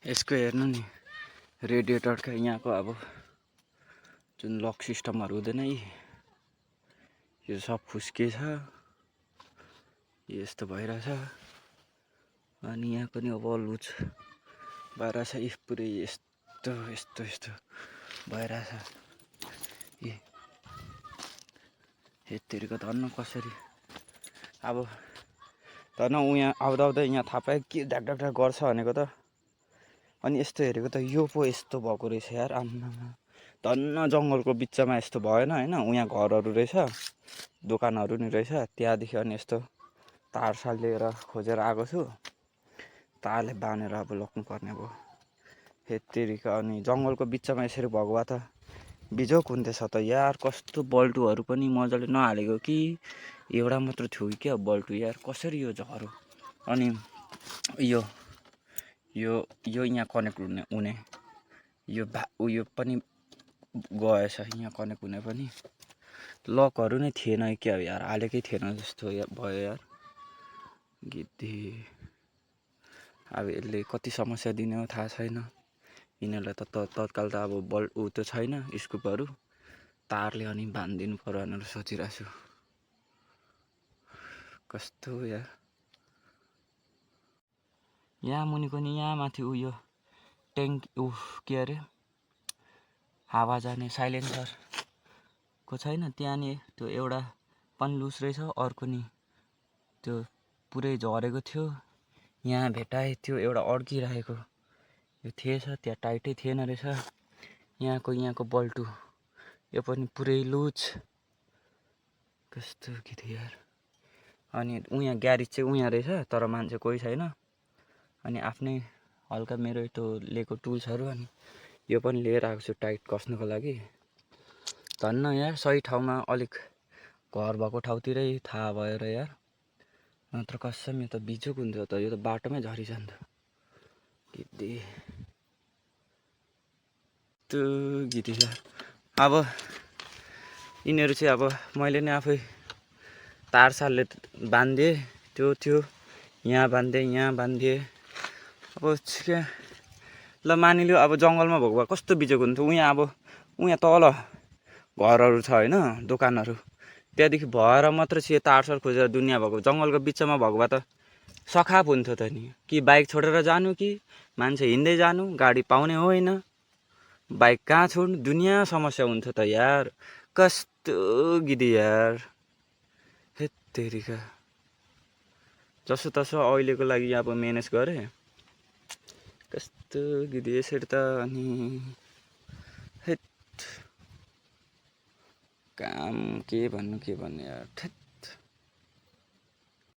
यसको हेर्नु नि रेडिएटरका यहाँको अब जुन लक सिस्टमहरू हुँदैन यो सब फुस्किएछ, यस्तो भइरहेछ। अनि यहाँ पनि अब लुज भइरहेछ, पुरै यस्तो यस्तो यस्तो भइरहेछ। यतिको धन्न कसरी अब धन्न उहाँ आउँदा आउँदै यहाँ थाहा पायो के ढाक ढाक ढाक गर्छ भनेको त। अनि यस्तो हेरेको त यो पो यस्तो भएको रहेछ यार, आम्मा धन्न जङ्गलको बिचमा यस्तो भएन होइन। उहाँ घरहरू रहेछ, दोकानहरू नि रहेछ, त्यहाँदेखि अनि यस्तो तारसाल लिएर खोजेर आएको छु, तारले बाँधेर अब लग्नुपर्ने भयो। हेत्तेरिका अनि जङ्गलको बिचमा यसरी भएको भए त बिजोक हुन्थेछ त यार। कस्तो बल्टुहरू पनि मजाले नहालेको कि एउटा मात्र थियो क्या बल्टु यार, कसरी यो झऱ्यो। अनि यो यो यो यहाँ कनेक्ट हुने यो उयो पनि गएछ, यहाँ कनेक्ट हुने पनि लकहरू नै थिएन क्या यार, हालेकै थिएन जस्तो भयो यार। गिद्दी अब यसले कति समस्या दिने हो थाहा छैन। यिनीहरूलाई त तत्काल त अब बल्ट ऊ त छैन स्कुपहरू, तारले अनि बाँधिदिनु पर्यो भनेर सोचिरहेको छु। कस्तो यार, यहाँ मुनिको नि यहाँ माथि उयो ट्याङ्क के अरे हावा जाने साइलेन्सरको छैन, त्यहाँ नि त्यो एउटा पनि लुज रहेछ, अर्को नि त्यो पुरै झरेको थियो। यहाँ भेटाए त्यो एउटा अड्किरहेको यो थिएछ, त्यहाँ टाइटै थिएन रहेछ। यहाँको बल्टु यो पनि पुरै लुज, कस्तो के थियो यार। अनि उहाँ ग्यारेज चाहिँ उहाँ रहेछ, तर मान्छे कोही छैन। अनि आफ्नै हल्का मेरो त्यो लिएको टुल्सहरू, अनि यो पनि लिएर आएको छु टाइट कस्नुको लागि। धन्न यार सही ठाउँमा अलिक घर भएको ठाउँतिरै थाहा भयो र यार, नत्र कसम यो त बिजोक हुन्थ्यो त, यो त बाटोमै झरिजान्थ्यो। गिद्दी त्यो गिद्दी यार। अब यिनीहरू चाहिँ अब मैले नै आफै तारसालले बाँधिदिएँ, त्यो थियो यहाँ बाँधिदिएँ, यहाँ बाँधिदिएँ। अब क्या ल मानिलियो अब जङ्गलमा भएको भए कस्तो बिजोक हुन्थ्यो। उहाँ तल घरहरू छ होइन, दोकानहरू, त्यहाँदेखि भएर मात्र चाहिँ तारसाल खोजेर दुनियाँ भएको, जङ्गलको बिचमा भएको भए त सखाप हुन्थ्यो त नि। कि बाइक छोडेर जानु, कि मान्छे हिँड्दै जानु, गाडी पाउने होइन, बाइक कहाँ छोड्नु, दुनियाँ समस्या हुन्थ्यो त यार। कस्तो गिदी यार, हेत्तेरिका। जसोतसो अहिलेको लागि अब म्यानेज गरेँ, कस्तो गिदी यसरी त। अनि हेट काम के भन्नु यार,